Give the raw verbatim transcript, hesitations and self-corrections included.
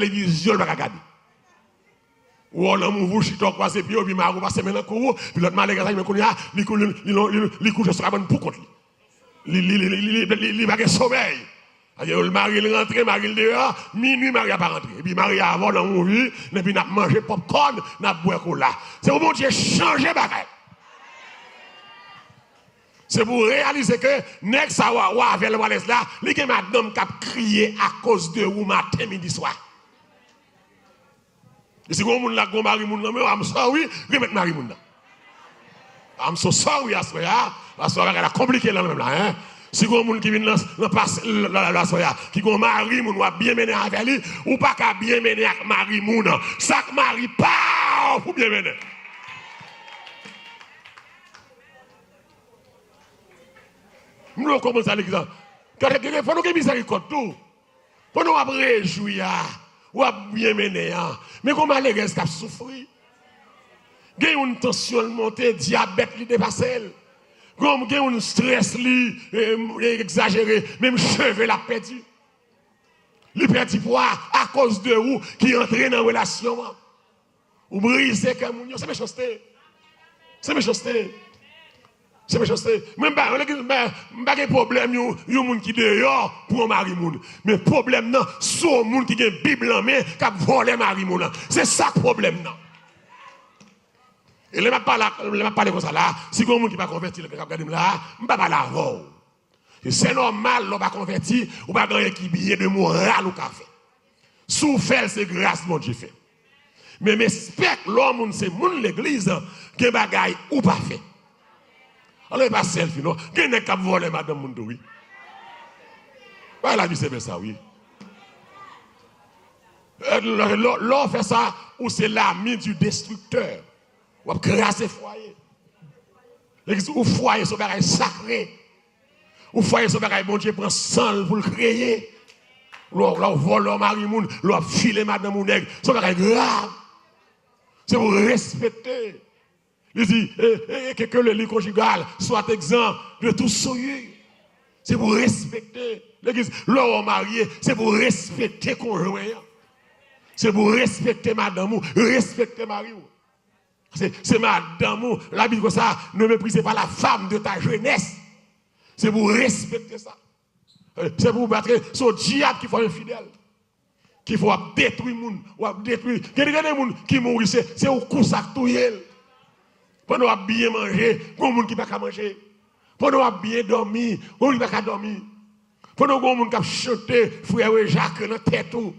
televizyon, li pa ka gade. Ou wè w nan mouvi, w chita, w kwaze pye w, epi mari w pase men nan kou w, epi lòt malerèz la, men kounye a, li kou-, li, li, li, li, li kouche sou kabann pou kont li. Li, li, li, li, li, li, li pa gen somèy. Paske mari l rantre, mari l deyò, minui mari a pa rantre. Epi mari a avè w nan mouvi, epi n ap manje popcorn, n ap bwè kola. Se pou Bondye chanje bagay. Se pou w reyalize ke nèg sa w, w avè l w alèz la, li gen madanm k ap kriye akoz de ou maten, midi, swa. E si gon moun la, gon mari moun nan, men I'm sorry, remèt mari moun nan. I'm so sorry, aswè a. Aswè a, bagay la konplike la menm la, en. Si gon moun ki vin nan, nan pas, la, la, la, aswè a, ki gon mari moun, w ap byen mennen avè li, ou pa ka byen mennen ak mari moun. Sa k mari pa w pou byen mennen. M vle w konprann sa, legliz la. Gade, gade, fò nou gen mizèrikòd tou. Pandan w ap rejwi a, w ap byen mennen an, men gon malerèz k ap soufri. Gen youn tansyon l monte, dyabèt li depase l. Gon, gen youn strès li, eh, egzajere, menm cheve l ap pèdi. Li pèdi pwa akoz de ou ki antre nan relasyon an. Ou brize kè moun yo, se mechanste. Se mechanste. Se mechanste. Mwen, m pa, legliz, m pa, m pa gen pwoblèm yon, yon moun ki deyò pou yon mari moun. Men pwoblèm nan, se yon moun ki gen Bib nan men, k ap vòlè mari moun nan. Se sa k pwoblèm nan. E lè m ap pale, lè m ap pale konsa la, si gen yon moun ki pa konvèti, k ap gade m la, m pa pale avè w. E se nòmal, lè w pa konvèti, ou pa gen anyen ki byen de moral ou ka fè. Si w fè l, se gras Bondye fè. Men m espèk lè w moun se moun legliz, gen bagay ou pa fè. Alò, e pa sèl fi, non. Gen nèg k ap vòlè madanm moun tou, wi. Bagay la di se byen sa, wi. Eh, lè, lè, lè w fè sa, ou se lami di destriktè. W ap kraze fwaye. Legliz, ou fwaye se yon bagay sakre. Ou fwaye se yon bagay Bondye pran san l pou l kreye. Lè w, lè w vòlè w mari moun, lè w ap file madanm ou nèg, se yon bagay grav. Se pou respekte. Li di, e, e, e ke, ke le lit conjugal soit exempt de tout souillure. Se pou respekte. Legliz, lè w marye, se pou respekte konjwen an. Se pou respekte madanm ou, respekte mari w. Se, se madanm ou, Labib di konsa, ne méprisez pas la femme de ta jeunesse. Se pou respekte sa. Se pou, paske se yon dyab ki fè w enfidèl. Ki fè w ap detwi moun, w ap detwi. Gen, gen de moun ki mouri, se, se yon kou sa k touye l. Pandan w ap byen manje, gen moun ki pa ka manje. Pandan w ap byen dòmi, gen moun ki pa ka dòmi. Pandan gen moun k ap chante, frè Rejak nan tèt ou.